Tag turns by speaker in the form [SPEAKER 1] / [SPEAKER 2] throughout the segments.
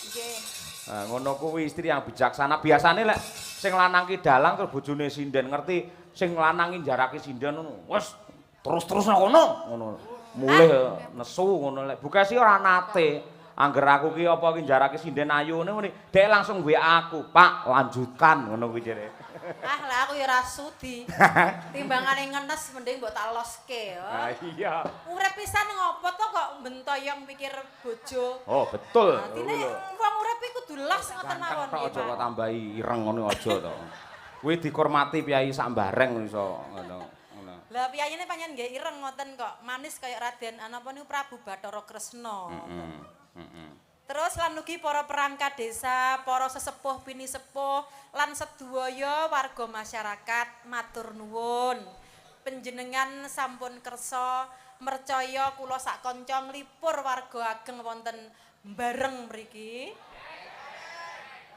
[SPEAKER 1] Nggih.
[SPEAKER 2] Nah, ngono kuwi istri yang bijaksana. Biasane lek sing lanang ki dalang terus bojone sinden ngerti sing lanang ki njarake sinden ngono. Wes terus-terus nang kono ngono. Mulih nesu ngono lek Bu Kesi ora nate. Angger aku ki apa ki njarake sinden ayu ngene dhek langsung WA aku, "Pak, lanjutkan." Ngono kuwi jere.
[SPEAKER 1] Ah, lah aku ya ora sudi. Timbangane ngenes mending mbok tak loske.
[SPEAKER 2] Ah iya.
[SPEAKER 1] Urip pisan ngopo to kok bentoyong mikir bojo.
[SPEAKER 2] Oh, betul.
[SPEAKER 1] Dine wong urip iku kudu los ngoten mawon
[SPEAKER 2] nggih. Aja kok tambahi ireng ngono aja to. Kuwi dikurmati piyayi sak bareng iso ngono.
[SPEAKER 1] Lah piyayine pancen nggih ireng ngoten kok, manis kaya Raden anapa niku Prabu Bathara Kresna. Terus lan ugi para perangkat desa, para sesepuh pinisepuh lan sedaya warga masyarakat matur nuwun. Panjenengan sampun kersa mercaya kula sak kanca nglipur warga ageng wonten bareng mriki.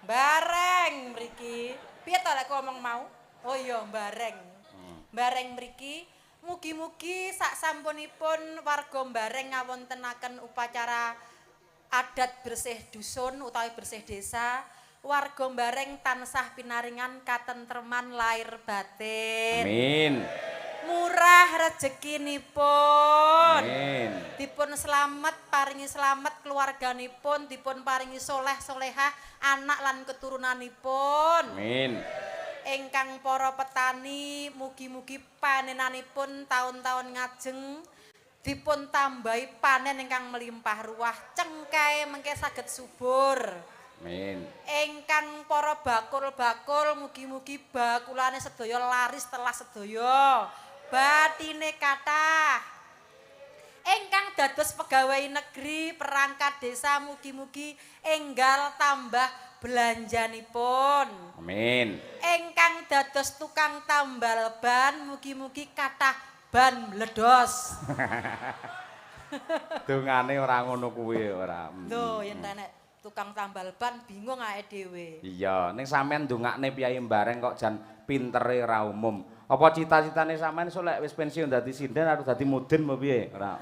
[SPEAKER 1] Bareng mriki. Piye to lek ngomong mau? Oh iya, bareng. Bareng mriki mugi-mugi sak sampunipun warga bareng ngawontenaken upacara adat bersih dusun utawi bersih desa, warga bareng tansah pinaringan katentreman lahir batin.
[SPEAKER 2] Amin.
[SPEAKER 1] Murah rezekinipun.
[SPEAKER 2] Amin.
[SPEAKER 1] Dipun slamet, paringi slamet keluarganipun, dipun paringi soleh solehah anak lan keturunanipun.
[SPEAKER 2] Amin.
[SPEAKER 1] Ingkang para petani mugi-mugi panenanipun taun-taun ngajeng dipun tambahi panen ingkang melimpah ruah, cengkae mengke saged subur.
[SPEAKER 2] Amin.
[SPEAKER 1] Ingkang para bakul-bakul mugi-mugi bakulane sedaya laris telas sedaya, batine kathah. Ingkang dados pegawai negeri, perangkat desa mugi-mugi enggal tambah belanjanipun.
[SPEAKER 2] Amin.
[SPEAKER 1] Ingkang dados tukang tambal ban mugi-mugi kathah ban mledos.
[SPEAKER 2] Dongane ora ngono kuwi ora.
[SPEAKER 1] Lho, yen nek tukang tambal ban bingung ae dhewe.
[SPEAKER 2] Iya, ning sampean ndongakne piyayi bareng kok jan pintere ora umum. Apa cita-citane sampean sok lek wis pensiun dadi sinden arep dadi mudin apa piye? Ora.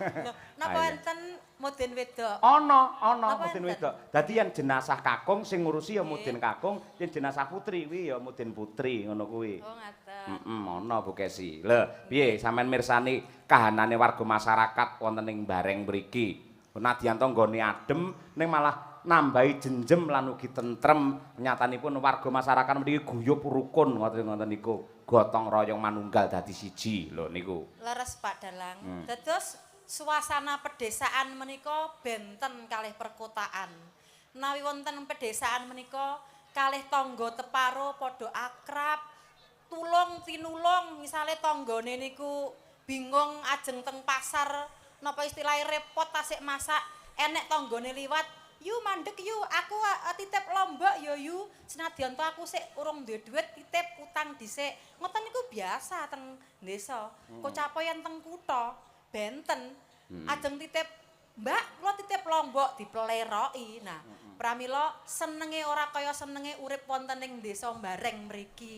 [SPEAKER 1] Lho, napa enten mudin wedok?
[SPEAKER 2] Ana, ana mudin wedok. Dadi yen jenazah kakung sing ngurusi ya mudin kakung, yen jenazah putri kuwi ya mudin putri ngono kuwi.
[SPEAKER 1] Oh, ngaten.
[SPEAKER 2] Heeh, ana Bu Kesi. Lho, piye sampean mirsani kahanane warga masyarakat wonten ing bareng mriki? Nadyan to nggone adem ning malah nambahi jenjem lan ugi tentrem. Nyatanipun warga masyarakat mriki guyub rukun ngoten-ngoten niku. Gotong royong manunggal dadi siji lho niku.
[SPEAKER 1] Leres Pak Dalang. Dados suasana pedesaan menika benten kalih perkotaan. Menawi wonten pedesaan menika kalih tangga teparo padha akrab, tulung tinulung, misale tanggane niku bingung ajeng teng pasar, napa istilahnya repot tasik masak, enek tanggane liwat, "Yu mandek yu, aku titip lombok ya yu, senadyan to aku sik urung duwe dhuwit, titip utang dhisik." Ngoten niku biasa teng desa. Kocapa yen teng kutha benten. Ajeng titip, "Mbak, kula titip lombok," dipeleroki. Nah, pramila senenge ora kaya senenge urip wonten ing desa Bareng mriki.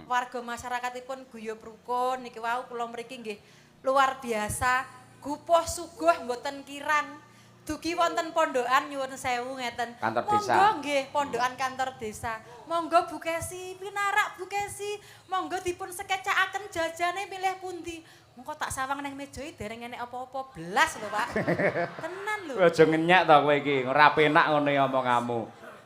[SPEAKER 1] Warga masyarakatipun guyub rukun niki wau kula mriki nggih luar biasa, gupuh suguh mboten kirang. Dugi wonten pondokan nyuwun sewu ngeten.
[SPEAKER 2] Kantor desa.
[SPEAKER 1] Monggo nggih, pondokan kantor desa. Monggo Bu Kesi, pinarak Bu Kesi. Monggo dipun sekecakaken jajane milih pundi. Mengko tak sawang nang meja iki dereng enek apa-apa blas lho, Pak. Tenan lho.
[SPEAKER 2] Aja ngenyak to kowe iki, ora penak ngono ya omonganmu.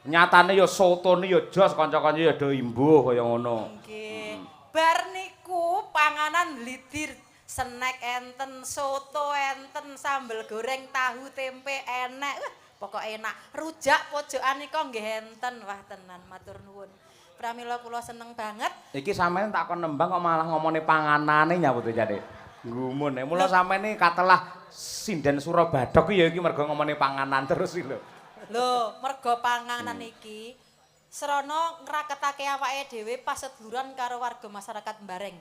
[SPEAKER 2] Nyatane ya sotone ya jos, kanca-kanca ya do imbuh kaya ngono.
[SPEAKER 1] Nggih. Bar niku panganan lidir, snack enten, soto enten, sambel goreng, tahu tempe enek. Wah, pokoke enak. Rujak pojokan nika nggih enten. Wah, tenan matur nuwun. Pramila kula seneng banget.
[SPEAKER 2] Iki sampean tak kon nembang kok malah ngomongne panganane nyaput jane. Gumun. Mula sampean iki katelah sinden Surabadhog ya iki mergo ngomongne panganan terus iki lho.
[SPEAKER 1] Lho, mergo panganan iki srana ngraketake awake dhewe paseduluran karo warga masyarakat Bareng.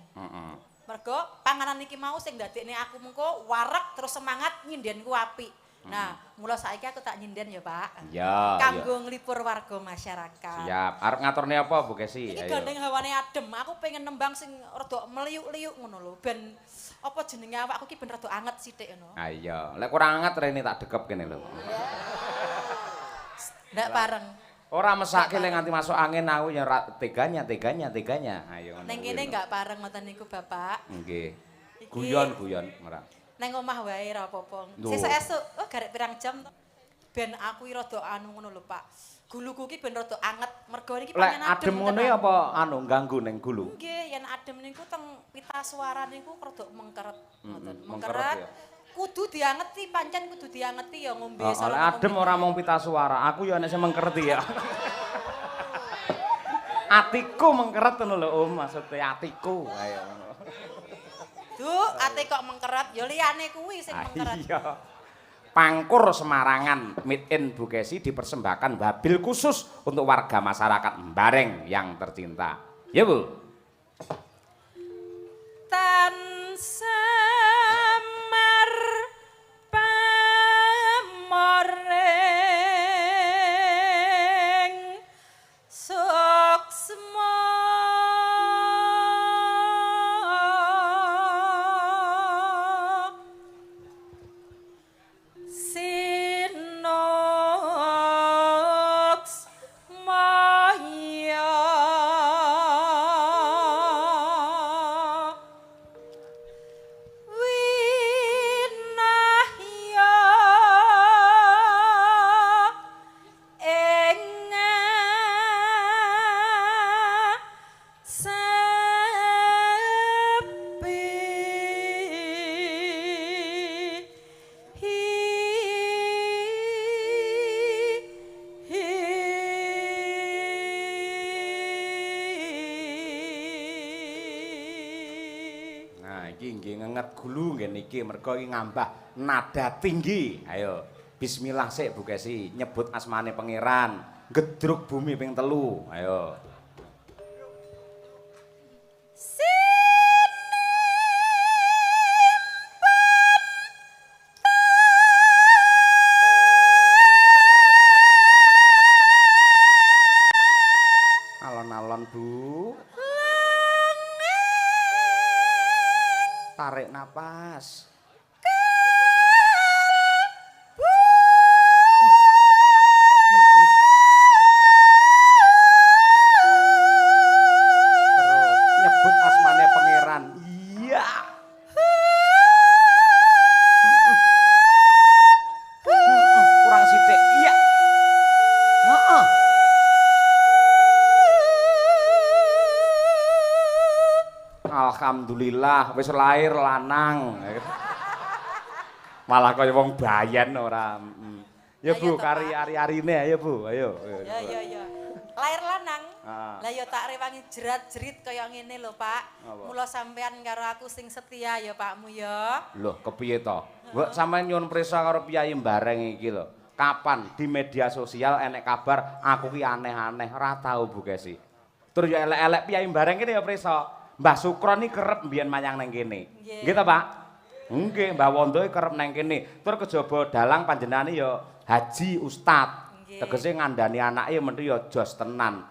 [SPEAKER 1] Mergo panganan iki mau sing ndadekne aku mengko wareg terus semangat nyindenku apik. Nah, mula saiki aku tak nyinden ya, Pak.
[SPEAKER 2] Iya.
[SPEAKER 1] Kanggo nglipur warga masyarakat.
[SPEAKER 2] Siap. Arep ngaturne apa, Bu Kesi?
[SPEAKER 1] Iki gandeng hawane adem, aku pengen nembang sing rada meliuk-liuk ngono lho, ben apa jenenge awakku ki ben rada anget sithik ngono.
[SPEAKER 2] Ah iya, lek kurang anget rene tak dekep kene lho.
[SPEAKER 1] Ndak pareng.
[SPEAKER 2] Ora mesake lek nganti masuk angin aku ya ora teganya, teganya, teganya. Ayo ngono.
[SPEAKER 1] Ning kene enggak pareng ngoten niku, Bapak.
[SPEAKER 2] Nggih.
[SPEAKER 1] Iki-
[SPEAKER 2] Guyon-guyon ora.
[SPEAKER 1] Neng omah wae ora apa-apa.
[SPEAKER 2] Lho.
[SPEAKER 1] Sesuk esuk, oh garek pirang jam to. Ben aku ki rada anu ngono lho, Pak. Guluku ki ben rada anget, mergo niki
[SPEAKER 2] Lek
[SPEAKER 1] pancen
[SPEAKER 2] adem ngono ya apa anu ganggu ning gulu?
[SPEAKER 1] Nggih, yen adem niku teng pita suara niku rada mengkeret ngoten.
[SPEAKER 2] Mengkeret
[SPEAKER 1] Mengkeret.
[SPEAKER 2] ya.
[SPEAKER 1] Kudu diangeti, pancen kudu diangeti ya ngombe
[SPEAKER 2] Oh,
[SPEAKER 1] sarana
[SPEAKER 2] lek adem
[SPEAKER 1] ngombe.
[SPEAKER 2] ora mung pita suara, aku ya nek sing mengkeret ya. Atiku mengkeret ngono lho, Om, maksude atiku. Ayo ngono.
[SPEAKER 1] Duk, ate kok mengkeret, ya liyane kuwi sing
[SPEAKER 2] Ah,
[SPEAKER 1] mengkeret.
[SPEAKER 2] Iya. Pangkur Semarangan Meet in Bu Kesi dipersembahkan wabil khusus untuk warga masyarakat Bareng yang tercinta. Ya, Bu.
[SPEAKER 1] Tan semar pamoring suksma sinuks maya winahya ing sepi hi hi.
[SPEAKER 2] Nah, iki nggih ngenget gulu nggih niki mergo iki ngambah nada tinggi. Ayo, bismillah sik Bu Kesi, nyebut asmane pangeran, gedruk bumi ping 3. Ayo. Alon-alon, Bu. Tarik napas. Terus nyebut asmane pangeran. Iya. Kurang sithik. Iya. Heeh. Alhamdulillah wis lahir lanang. Malah kaya wong bayen ora. Ya
[SPEAKER 1] Ayo
[SPEAKER 2] Bu,
[SPEAKER 1] toh,
[SPEAKER 2] kari
[SPEAKER 1] Pak.
[SPEAKER 2] ari-arine ayo Bu, ayo.
[SPEAKER 1] Ya ya ya. Lahir lanang.
[SPEAKER 2] Ah.
[SPEAKER 1] Lah ya tak rewangi jerat-jerit kaya ngene lho, Pak.
[SPEAKER 2] Apa?
[SPEAKER 1] Mula sampean karo aku sing setia ya Pakmu ya.
[SPEAKER 2] Loh, kepiye to? Mbok sampean nyuwun prisa karo piyayi Bareng iki lho. Kapan di media sosial enek kabar aku ki aneh-aneh ora tau Bu Kesi. Tur ya elek-elek piyayi Bareng kene ya prisa. Mbah Sukron iki kerep mbiyen mayang nang kene.
[SPEAKER 1] Nggih.
[SPEAKER 2] Nggih ta, Pak? Nggih, Mbah Wondo iki kerep nang kene. Tur kejaba dalang panjenengane ya Haji Ustad.
[SPEAKER 1] Nggih.
[SPEAKER 2] Tegese ngandani anake ya mentu ya jos tenan.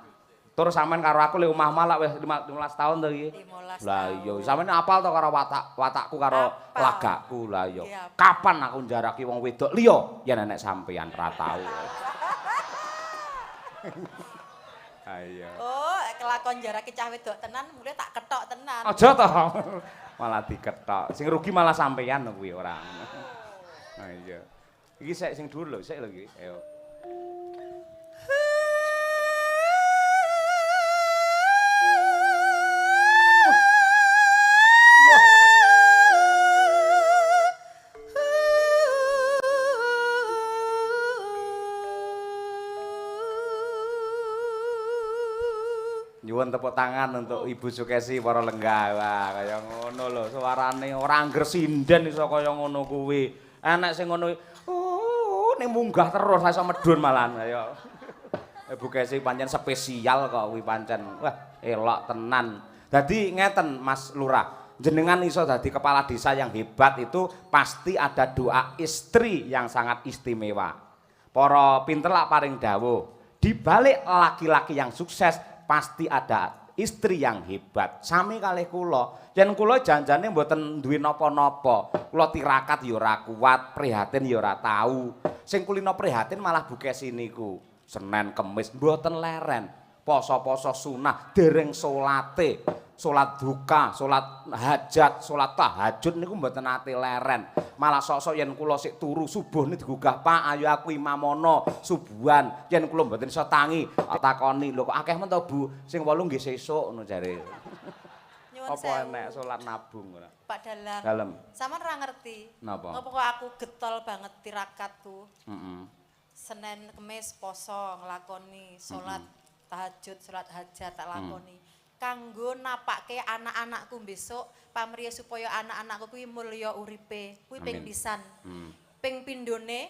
[SPEAKER 2] Tur sampean karo aku le omah-omah lak wis 15 tahun to iki.
[SPEAKER 1] 15
[SPEAKER 2] Lah
[SPEAKER 1] tahun.
[SPEAKER 2] iya, sampean apal to karo watakku karo
[SPEAKER 1] Apal.
[SPEAKER 2] lagakku lah iya.
[SPEAKER 1] Nggih, apal.
[SPEAKER 2] Kapan aku njaraki wong wedok liya yen enek sampean ra tau. Ayo.
[SPEAKER 1] Oh, kelakon jarake cah wedok tenan, mulai tak ketok tenan.
[SPEAKER 2] Aja to. Malah diketok. Sing rugi malah sampean kuwi ora. Ayo. Iki sik sing dhuwur lho, sik lho iki. Ayo. Nyuwun tepuk tangan untuk Ibu Sukesi para lenggah. Wah, kaya ngono lho, suarane ora angger sinden iso kaya ngono kuwi. Enek sing ngono ning munggah terus iso medhun malahan. Ayo. Ibu Kesi pancen spesial kok kuwi pancen. Wah, elok tenan. Dadi ngeten Mas Lurah, jenengan iso dadi kepala desa yang hebat itu pasti ada doa istri yang sangat istimewa. Para pinter lak paring dawuh, di balik laki-laki yang sukses pasti ada istri yang hebat. Sami kalih kula. Yen kula janjane mboten duwe napa-napa. Kula tirakat ya ora kuat, prihatin ya ora tau. Sing kulino prihatin malah Bu Kesi niku. Senin Kemis mboten leren. Poso-poso sunah dereng salate. Salat duka, salat hajat, salat tahajud niku mboten nate leren. Malah sok-sok yen kula sik turu subuh niku digugah, "Pak, ayo aku imamono subuhan." Yen kula mboten iso tangi, tak takoni, "Lho kok akeh men to, Bu? Sing 8 nggih sesuk," ngono jare.
[SPEAKER 1] Nyuwun
[SPEAKER 2] Apa
[SPEAKER 1] sewu.
[SPEAKER 2] enek salat nabung ora?
[SPEAKER 1] Pak Dalang.
[SPEAKER 2] Dalem.
[SPEAKER 1] Sampeyan ora ngerti.
[SPEAKER 2] Napa?
[SPEAKER 1] Ngopo kok aku getol banget tirakatku. Senin Kemis poso nglakoni salat tahajud, salat hajat tak lakoni. Kanggo napake anak-anakku besok pamriye supaya anak-anakku kuwi mulya uripe. Kuwi ping
[SPEAKER 2] Amin.
[SPEAKER 1] pisan. Ping pindhone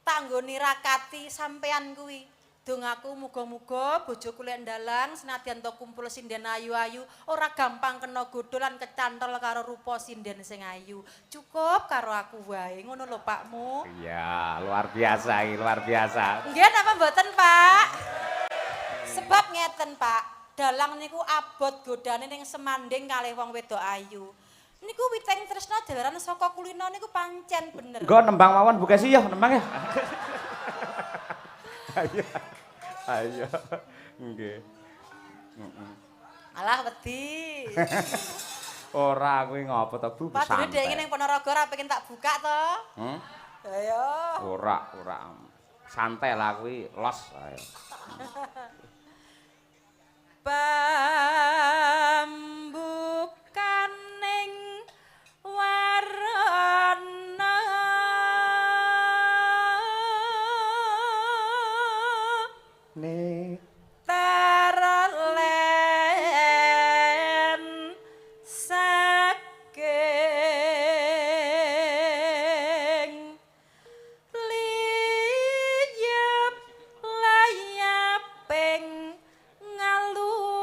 [SPEAKER 1] tak nggo nirakati sampean kuwi. Dongaku muga-muga bojoku lek ndalang senadyan to kumpul sinden ayu-ayu ora gampang kena godho lan kecantol karo rupa sinden sing ayu. Cukup karo aku wae ngono lho Pakmu.
[SPEAKER 2] Iya, luar biasa iki, luar biasa.
[SPEAKER 1] Nggih napa mboten, Pak? Sebab ngeten, Pak. Dalang niku abot godane ning semanding kalih wong wedok ayu. Niku witing tresna jalaran saka kulino niku pancen bener.
[SPEAKER 2] Engko nembang mawon Bu Kesi ya, nembang ya. Ayo. Ayo. Nggih.
[SPEAKER 1] Alah wedi.
[SPEAKER 2] Ora kuwi ngopo to, Bu?
[SPEAKER 1] Padune dhek iki ning Ponorogo ora pengen tak buka to.
[SPEAKER 2] Hmm?
[SPEAKER 1] Ayo.
[SPEAKER 2] Ora, ora. Santai lah kuwi, los. Ayo.
[SPEAKER 1] Pambukaning warana
[SPEAKER 2] Ne.
[SPEAKER 1] Taralen saking liyep layaping ngaluya.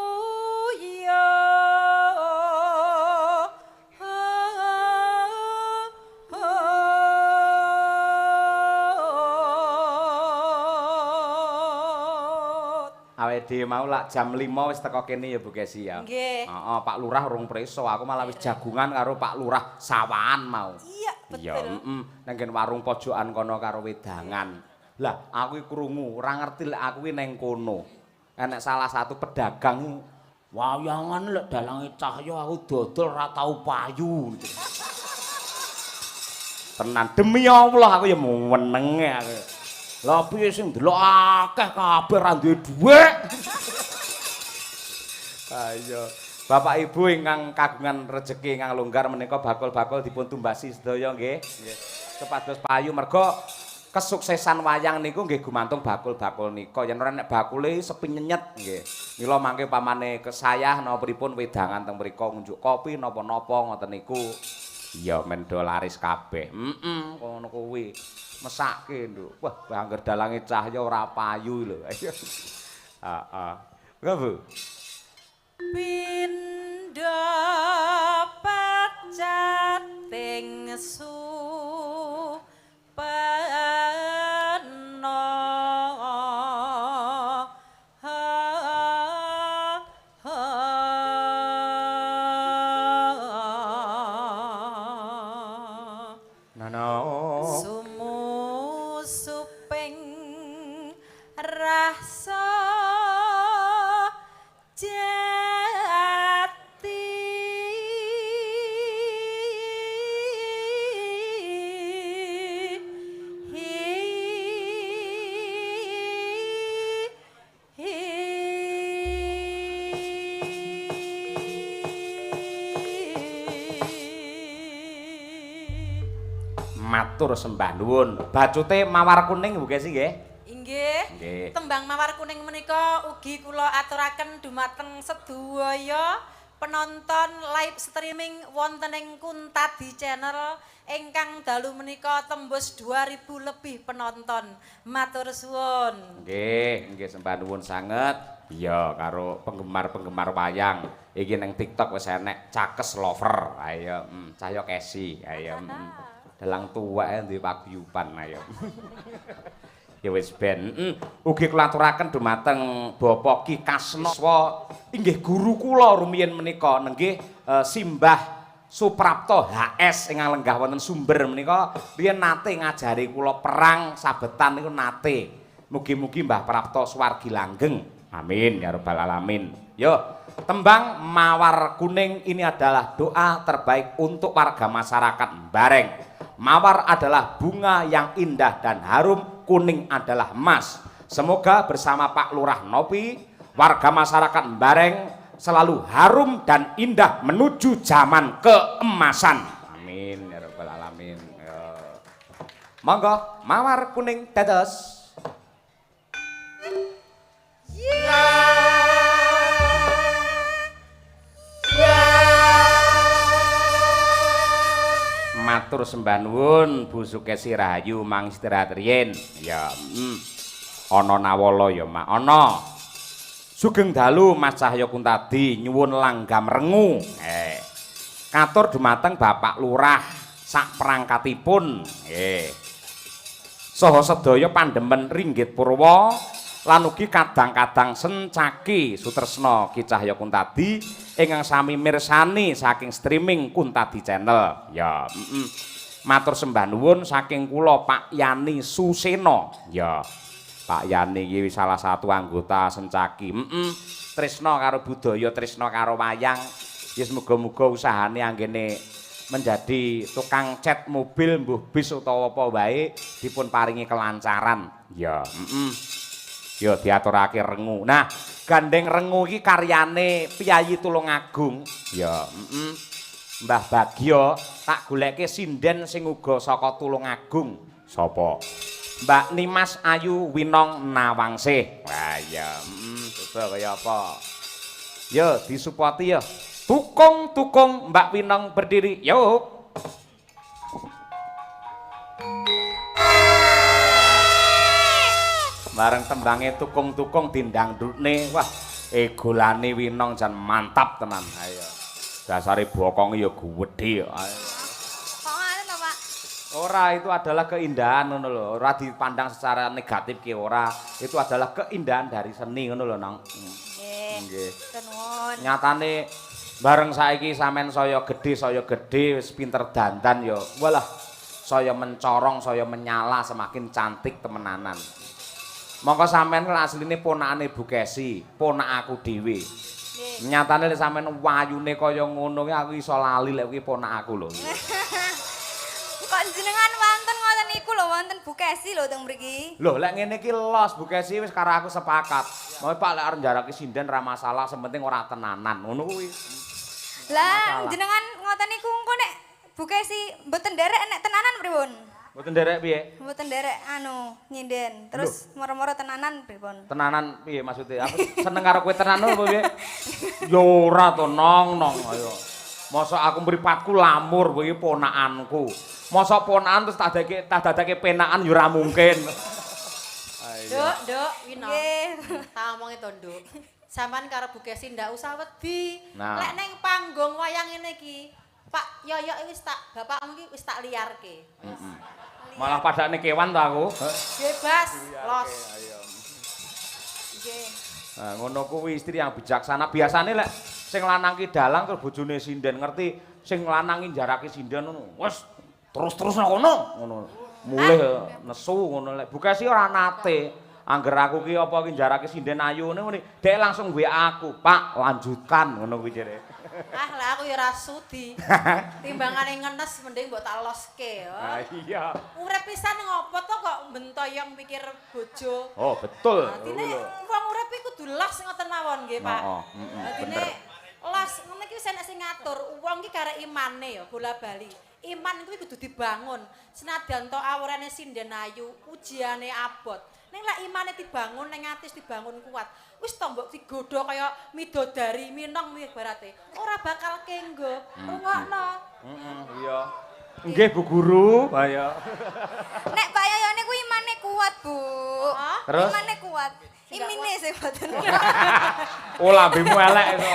[SPEAKER 2] Awake dhewe mau lak jam 5 wis teko kene ya Bu Kesi ya.
[SPEAKER 1] Nggih.
[SPEAKER 2] Heeh, Pak Lurah urung preso, aku malah wis jagungan karo Pak Lurah Sawahan mau.
[SPEAKER 1] Iya,
[SPEAKER 2] Iya,
[SPEAKER 1] betul.
[SPEAKER 2] heeh, nang nggen warung pojokan kono karo wedangan. Lah, aku iki krungu, ora ngerti lek aku iki neng kono. Enek salah satu pedagang wayangan lek dalange Cahya aku dodol ora tau payu. Tenan demi Allah aku ya menenge aku. Lah piye sing ndelok akeh kabeh ra duwe dhuwit. Ayo. Bapak Ibu ingkang kagungan rejeki ingkang longgar menika bakul-bakul dipun tumbasi sedaya nggih. Nggih. Supados payu merga kesuksesan wayang niku nggih gumantung bakul-bakul nika. Yen ora nek bakule sepi nyenyet nggih. Mila mangke pamane kesayah napa pripun wedangan teng mriku ngunjuk kopi napa-napa ngoten niku. Iya men do laris kabeh. Heeh, ngono kuwi. Mesake, Nduk. Wah, angger dalange Cahya ora payu lho. Ayo. Heeh. Monggo, Bu.
[SPEAKER 1] Pindha pacating supena
[SPEAKER 2] Nana.
[SPEAKER 1] Sumusuping rasa jati.
[SPEAKER 2] Matur sembah nuwun. Bacute mawar kuning Bu Kesi nggih.
[SPEAKER 1] Inggih.
[SPEAKER 2] Nggih.
[SPEAKER 1] Tembang mawar kuning menika ugi kula aturaken dumateng sedaya penonton live streaming wonten ing Kuntadi Channel ingkang dalu menika tembus 2000 lebih penonton. Matur suwun.
[SPEAKER 2] Nggih, nggih sembah nuwun sanget. Iya, karo penggemar-penggemar wayang. Iki nang TikTok wis enek Cakes Lover. Ayo, Cahya Kesi. Ayo. Dalang tuwek duwe paguyuban ayo. Ya wis ben. Ugi kula aturaken dumateng Bapak Ki Kasno inggih guru kula rumiyin menika nenggih Simbah Suprapto HS ingkang lenggah wonten Sumber menika riyen nate ngajari kula perang sabetan niku nate. Mugi-mugi Mbah Prapto swargi langgeng. Amin ya rabbal alamin. Yo, tembang Mawar Kuning ini adalah doa terbaik untuk warga masyarakat Bareng. Mawar adalah bunga yang indah dan harum, kuning adalah emas. Semoga bersama Pak Lurah Nopi, warga masyarakat Bareng selalu harum dan indah menuju zaman keemasan. Amin ya rabbal alamin. Yo. Monggo, Mawar Kuning dados. Matur sembah nuwun Bu Sukesi Rahayu, mang istirahat riyin. Ya, Ana nawala ya, Mak. Ana. Sugeng dalu Mas Cahya Kuntadi, nyuwun langgam rengu. Katur dumateng Bapak Lurah sak perangkatipun. Saha sedaya pandemen Ringgit Purwa lan ugi kadang-kadang sencaki sutresna Ki Cahya Kuntadi ingkang sami mirsani saking streaming Kuntadi Channel. Ya, Matur sembah nuwun saking kula Pak Yani Suseno. Ya. Pak Yani iki salah satu anggota Sencaki. Tresna karo budaya, tresna karo wayang. Ya semoga-muga usahane anggene menjadi tukang cat mobil mbuh bis utawa apa wae dipun paringi kelancaran. Ya, Ya diaturake rengu. Nah, gandeng rengu iki karyane Piyayi Tulungagung. Ya, Mbah Bagyo tak goleke sinden sing uga saka Tulungagung. Sapa? Mbak Nimas Ayu Winong Nawangsih. Wah iya, coba kaya apa? Yo disupoti yo. Tukung-tukung Mbak Winong berdiri. Yo. Bareng tembange tukung-tukung dindangdutne. Wah, egolane Winong jan mantap tenan. Ayo. Dasare bokonge ya gedhe. Ayo.
[SPEAKER 3] Kok ngoten to, Pak?
[SPEAKER 2] Ora, itu adalah keindahan ngono lho. Ora dipandang secara negatif ki ora. Itu adalah keindahan dari seni ngono lho, Nong.
[SPEAKER 3] Nggih.
[SPEAKER 2] Nggih.
[SPEAKER 3] Nuwun.
[SPEAKER 2] Nyatane bareng saiki sampean saya gedhe wis pinter dandan ya. Walah, saya mencorong, saya menyala semakin cantik temenanan. Mongko sampean kan asline ponakane Bu Kesi, ponak aku dhewe.
[SPEAKER 3] Nggih.
[SPEAKER 2] Nyatane lek sampean wayune kaya ngono ki aku iso lali lek kuwi ponak aku lho.
[SPEAKER 3] Kok jenengan wonten ngoten niku lho, wonten Bu Kesi lho teng mriki.
[SPEAKER 2] Lho, lek ngene iki los Bu Kesi wis karo aku sepakat. Mau Pak lek arep njarake sinden ra masalah, sing penting ora tenanan. Ngono kuwi.
[SPEAKER 3] Lah, jenengan ngoten niku engko nek Bu Kesi mboten nderek nek tenanan pripun?
[SPEAKER 2] Mboten nderek piye?
[SPEAKER 3] Mboten nderek anu nyinden, terus moro-moro tenanan pripun?
[SPEAKER 2] Tenanan piye maksudnya? Aku seneng karo kowe tenan apa piye? Ya ora to, Nong, Nong. Ayo. Mosok aku mripatku lamur kowe iki ponakanku. Mosok ponakan terus tak dadake penakan ya ora mungkin. Ayo.
[SPEAKER 1] Nduk, Nduk, Winong.
[SPEAKER 3] Nggih.
[SPEAKER 1] Tak omongi to, Nduk. Sampeyan karo Bu Kesi ndak usah wedi.
[SPEAKER 2] Nah.
[SPEAKER 1] Lek ning panggung wayang ngene iki, Pak Yoyok wis tak bapakmu iki wis tak liarke.
[SPEAKER 2] Malah padakne kewan to aku.
[SPEAKER 1] Bebas, los.
[SPEAKER 3] Nggih.
[SPEAKER 2] Nah, ngono kuwi istri yang bijaksana. Biasane lek sing lanang ki dalang terus bojone sinden ngerti sing lanang ki njarake sinden ngono. Wis terus-terus nang kono ngono. Mulih nesu ngono lek Bu Kesi ora nate. Angger aku ki apa ki njarake sinden ayu ngene, dhek langsung WA aku, "Pak, lanjutkan" ngono kuwi jere.
[SPEAKER 1] Ah, lah aku ya ora sudi. Timbangane ngenes mending mbok tak loske.
[SPEAKER 2] Ah iya.
[SPEAKER 1] Urip pisan ngopo to kok bentoyong mikir bojo.
[SPEAKER 2] Oh, betul.
[SPEAKER 1] Dadi wong urip iki kudu los ngoten mawon nggih, Pak.
[SPEAKER 2] Heeh,
[SPEAKER 1] Dadine los ngene iki wis enek sing ngatur. Wong iki karek imane ya bola-bali. Iman kuwi kudu dibangun. Senadyan to awurane sinden ayu, ujiane abot. Ning lek imane dibangun ning ati dibangun kuat, wis to mbok digodha kaya midodari minong ibarate. Ora bakal kenggo. Rungokno.
[SPEAKER 2] Heeh, iya. Nggih Bu Guru, ayo.
[SPEAKER 3] Nek Pak Yoyone kuwi imane kuat, Bu.
[SPEAKER 2] Terus?
[SPEAKER 3] Imane kuat. Imine sing mboten.
[SPEAKER 2] Oh, lambemu elek iso.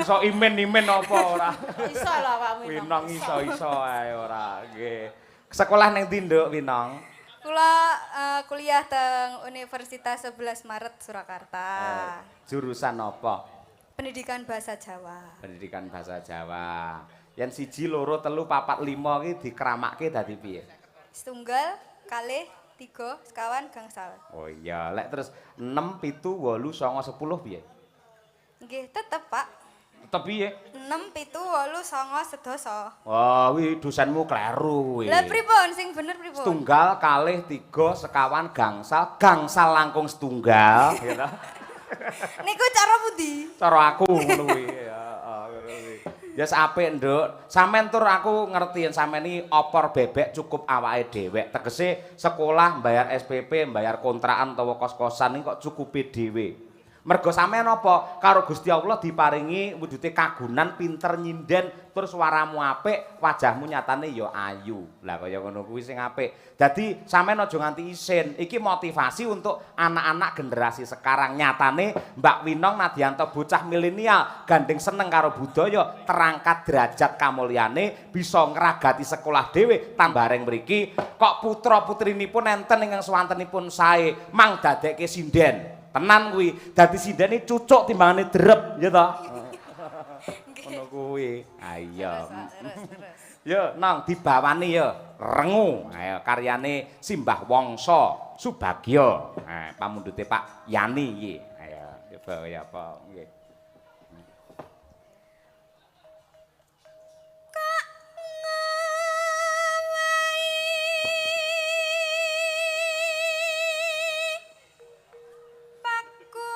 [SPEAKER 2] Iso imin-imin apa ora?
[SPEAKER 1] Iso lho awakmu
[SPEAKER 2] Winong iso-iso ae ora. Nggih. Sekolah ning ndi, Nduk, Winong?
[SPEAKER 3] Kula kuliah teng Universitas 11 Maret Surakarta.
[SPEAKER 2] Jurusan apa?
[SPEAKER 3] Pendidikan Bahasa Jawa.
[SPEAKER 2] Pendidikan Bahasa Jawa. Yen 1, 2, 3, 4, 5 iki dikramakke dadi piye?
[SPEAKER 3] Setunggal, kalih, 3, sekawan, gangsal.
[SPEAKER 2] Oh iya, lek terus 6 7 8 9 10 piye?
[SPEAKER 3] Nggih, tetep, Pak.
[SPEAKER 2] Tetep piye?
[SPEAKER 3] 6 7 8 9 sedasa.
[SPEAKER 2] Wah, wi dosenmu kleru kuwi.
[SPEAKER 3] Lah pripun sing bener pripun?
[SPEAKER 2] Setunggal, kalih, tiga, sekawan, gangsal, gangsal langkung setunggal, ya toh?
[SPEAKER 3] Niku cara pundi?
[SPEAKER 2] Cara aku ngono kuwi. Ya, heeh, ngono kuwi. Ya apik, Nduk. Sampeyan tur aku ngerti yen sampeyan iki opor bebek cukup awake dhewek. Tegese sekolah mbayar SPP, mbayar kontrakan utawa kos-kosan iki kok cukupi dhewe. Mergo sampeyan apa? Karo Gusti Allah diparingi wujude kagunan pinter nyinden, terus suaramu apik, wajahmu nyatane ya ayu. Lah kaya ngono kuwi sing apik. Dadi sampeyan aja nganti isin. Iki motivasi untuk anak-anak generasi sekarang. Nyatane Mbak Winong Nadianto bocah milenial, gandeng seneng karo budaya, terangkat derajat kamulyane, bisa ngragati sekolah dhewe tambareng mriki. Kok putra-putrinipun enten ingkang swantenipun sae, mang dadekke sinden. Tenan kuwi, dadi sindene cucuk timbangane drep, ya toh? Ngono kuwi. Ha iya.
[SPEAKER 3] Terus.
[SPEAKER 2] Yo, Nong dibawani yo. Rengu. Ayo karyane Simbah Wangsa Subagyo. Nah, pamundhute Pak Yani iki. Ayo, coba ya apa nggih.
[SPEAKER 3] Paku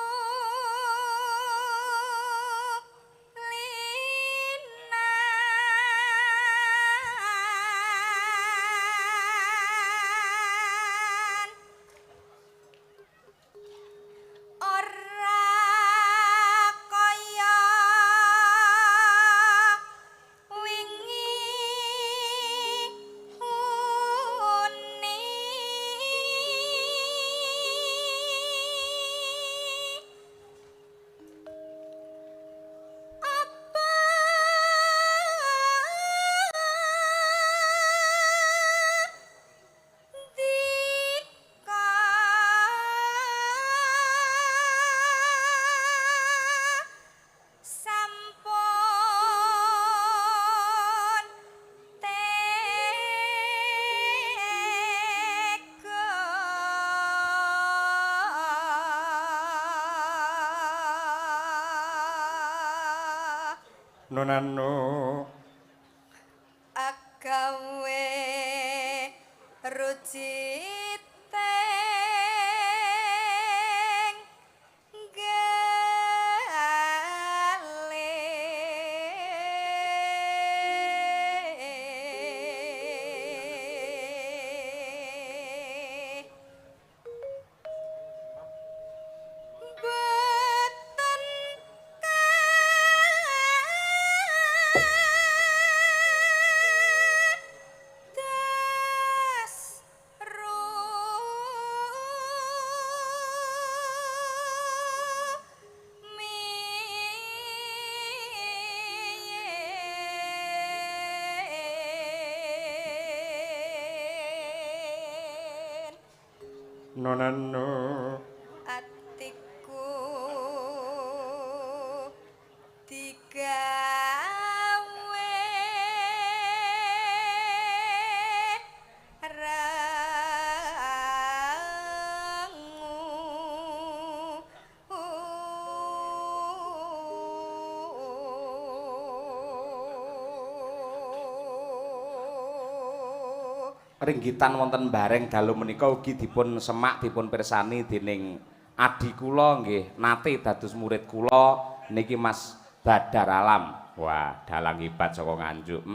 [SPEAKER 3] linan ora kaya wingi uni apa dika sampun tega
[SPEAKER 2] Nonano.
[SPEAKER 3] agawe ruciteng gale boten kados rumiyin
[SPEAKER 2] Nonano.
[SPEAKER 3] atiku digawe rangu
[SPEAKER 2] Ringgitan wonten bareng dalu menika ugi dipun semak dipun pirsani dening adi kula nggih nate dados murid kula niki Mas Badar Alam. Wah, dalang hebat saka Nganjuk.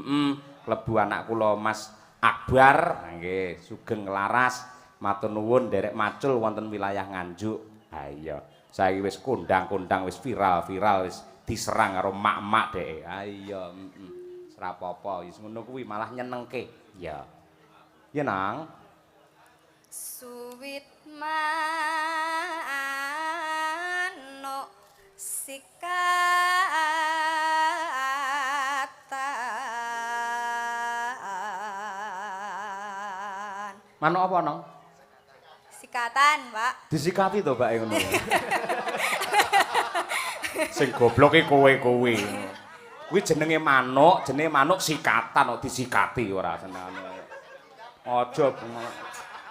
[SPEAKER 2] Klebu anak kula Mas Akbar nggih sugeng laras matur nuwun nderek macul wonten wilayah Nganjuk. Ha iya, saiki wis kondang-kondang wis viral-viral wis diserang karo mak-mak dheke. Ha iya, heeh. Ora apa-apa, wis ngono kuwi malah nyenengke. Ya. Ya nang.
[SPEAKER 3] Suwit manuk sikatan.
[SPEAKER 2] Manuk apa nang?
[SPEAKER 3] Sikatan, Pak.
[SPEAKER 2] Disikati to mbake ngono. Sing gobloke kowe-kowe. Kuwi jenenge manuk sikatan kok disikati ora senengane. Aja bengok.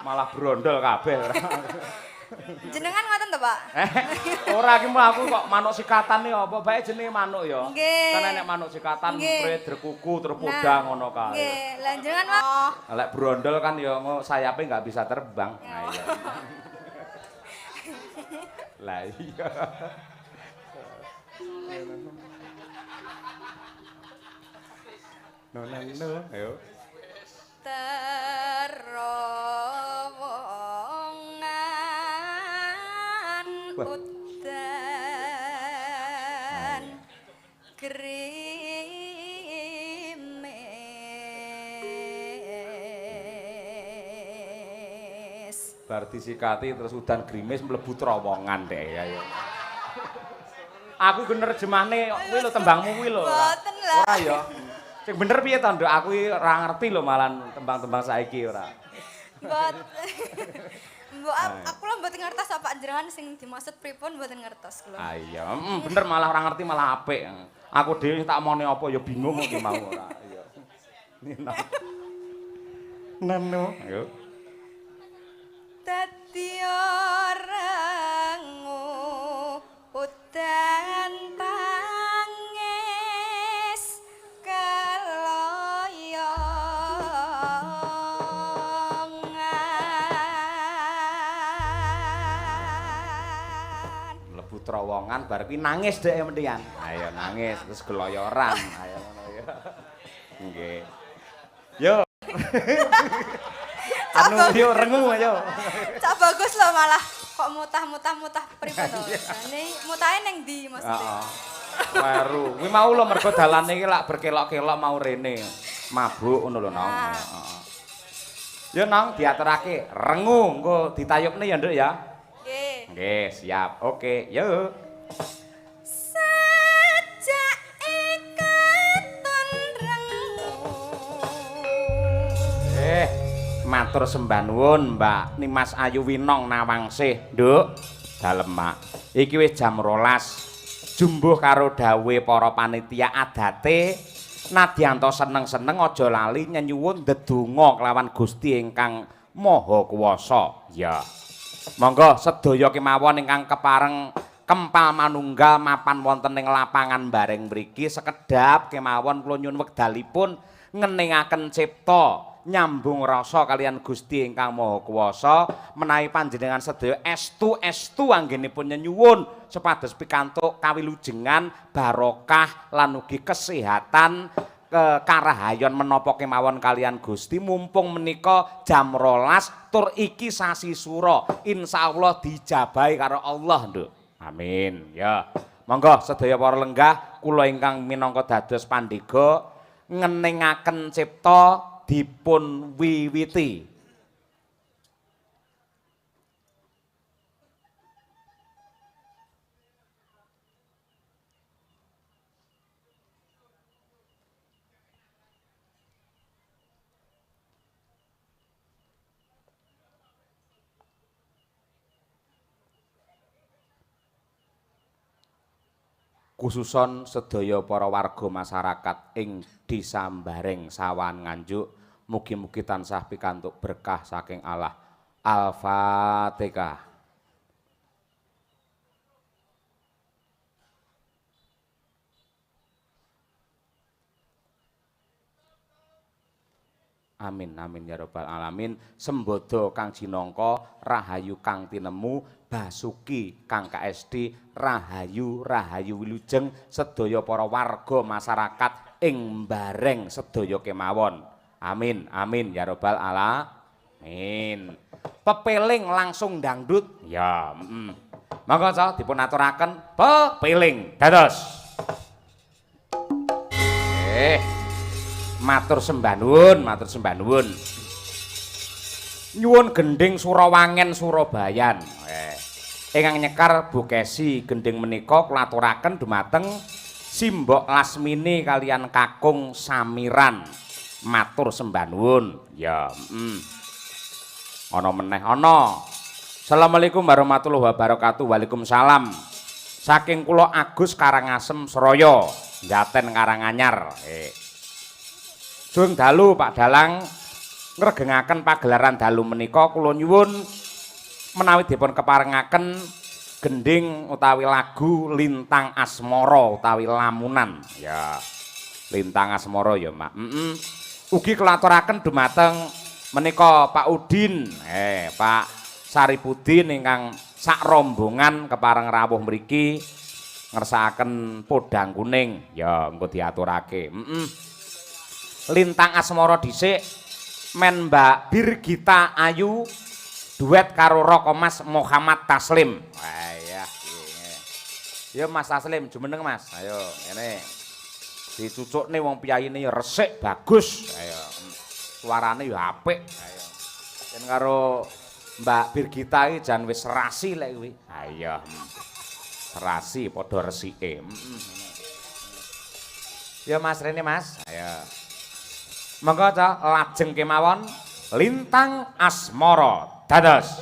[SPEAKER 2] Malah brondol kabeh ora.
[SPEAKER 3] Jenengan ngoten to, Pak?
[SPEAKER 2] Ora iki mau aku kok manuk sikatan iki apa bae jenenge manuk ya.
[SPEAKER 3] Nggih.
[SPEAKER 2] Kan enek manuk sikatan,
[SPEAKER 3] Nggih.
[SPEAKER 2] drekuku, terpodang ngono kae.
[SPEAKER 3] Nggih, lah jenengan oh.
[SPEAKER 2] Lek brondol kan ya sayape nggak bisa terbang. Nah iya. Lah iya. No no no, ayo.
[SPEAKER 3] Terowongan udan grimis.
[SPEAKER 2] Bar disikati terus udan grimis mlebu terowongan deh ya ya. Aku ki nerjemahne kuwi lho tembangmu kuwi lho.
[SPEAKER 3] Mboten lah.
[SPEAKER 2] Ora ya. Sing bener piye to, Nduk? Aku iki ora ngerti lho malan tembang-tembang saiki ora.
[SPEAKER 3] Mbot. Mbok aku lho mboten ngertos apa jenengan sing dimaksud pripun mboten ngertos kula.
[SPEAKER 2] Ah iya, bener malah ora ngerti malah apik. Aku dhewe tak omone apa ya bingung iki mau ora. Iya. Nino. Nano. Ayo.
[SPEAKER 3] Dadi ora udan tangis keloyongan.
[SPEAKER 2] Mlebu terowongan bar kuwi nangis dhek mendhian. Ayo nangis terus geloyoran. Ayo ngono ya. Nggih. Yo. Anu yo rengu ayo.
[SPEAKER 3] Cak bagus lho malah kok mutah-mutah-mutah pripun to. Jane mutahe ning ndi maksudnya?
[SPEAKER 2] Heeh. Kleru. Kuwi mau lho mergo dalane iki lak berkelok-kelok mau rene. Mabuk ngono lho, Nong. Heeh. Yo Nong diaturake rengu engko ditayupne ya, Nduk ya.
[SPEAKER 3] Nggih.
[SPEAKER 2] Nggih, siap. Oke, yo.
[SPEAKER 3] Sajake katon rengu.
[SPEAKER 2] Matur sembah nuwun Mbak Nimas Ayu Winong Nawangsih, Nduk. Dalem, Mak. Iki wis jam 12. Jumbuh karo dawuhe para panitia adate nadyanto seneng-seneng aja lali nyenyuwun ndedonga kelawan Gusti ingkang Maha Kuwasa. Ya. Monggo sedaya kemawon ingkang kepareng kempal manunggal mapan wonten ing lapangan bareng mriki sekedhap kemawon kula nyuwun wekdalipun ngeningaken cipta nyambung rasa kalian Gusti ingkang Maha Kuwasa menawi panjenengan sedaya estu-estu anggenipun nyenyuwun supados pikantuk kawilujengan barokah lan ugi kesehatan karahayon menapa kemawon kalian Gusti mumpung menika jam 12 tur iki sasi sura insyaallah dijabahi karo Allah, Nduk. Amin. Ya. Monggo sedaya para lenggah kula ingkang minangka dados pandega ngeningaken cipta dipun wiwiti. Khususon sedaya para warga masyarakat ing Desa Bareng Sawan Nganjuk mugi-mugi tansah pikantuk berkah saking Allah. Al-Fatihah. Amin amin ya rabbal alamin. Sembodo kang jinangka, rahayu kang tinemu, Basuki kang KSD, rahayu rahayu wilujeng sedaya para warga masyarakat ing Bareng sedaya kemawon. Amin amin ya rabbal alamin. Pepeling langsung dangdut. Ya, Monggo sa dipun aturaken pepeling dados. Matur sembah nuwun, matur sembah nuwun. Nyuwun gendhing Surawangen Surabayan. Ingkang nyekar Bu Kesi gendhing menika kula aturaken dumateng Simbok Lasmini kalian Kakung Samiran. Matur sembah nuwun. Ya, Ana meneh ana. Assalamualaikum warahmatullahi wabarakatuh. Waalaikumsalam. Saking kula Agus Karangasem Seraya, Jaten Karanganyar. Sugeng dalu Pak Dalang. Ngregengaken pagelaran dalu menika kula nyuwun menawi dipun keparengaken gending utawi lagu Lintang Asmara utawi Lamunan. Ya. Lintang Asmara ya, Mak. Heeh. Ugi kula aturaken dumateng menika Pak Udin, Pak Saripudin ingkang sak rombongan kepareng rawuh mriki ngersakaken podang kuning. Ya, engko diaturake. Heeh. Lintang Asmara dhisik men Mbak Birgita Ayu duet karo Roko Mas Muhammad Taslim. Wah iya. Ya Mas Taslim jumeneng Mas. Ayo ngene. Dicucukne wong piyayine ya resik bagus. Ayo. Suarane ya apik. Ayo. Yen karo Mbak Birgita iki jan wis serasi lek kuwi. Ayo. Serasi padha resike. Ya Mas rene Mas. Ayo. Monggo ta lajeng kemawon Lintang Asmara. Dados.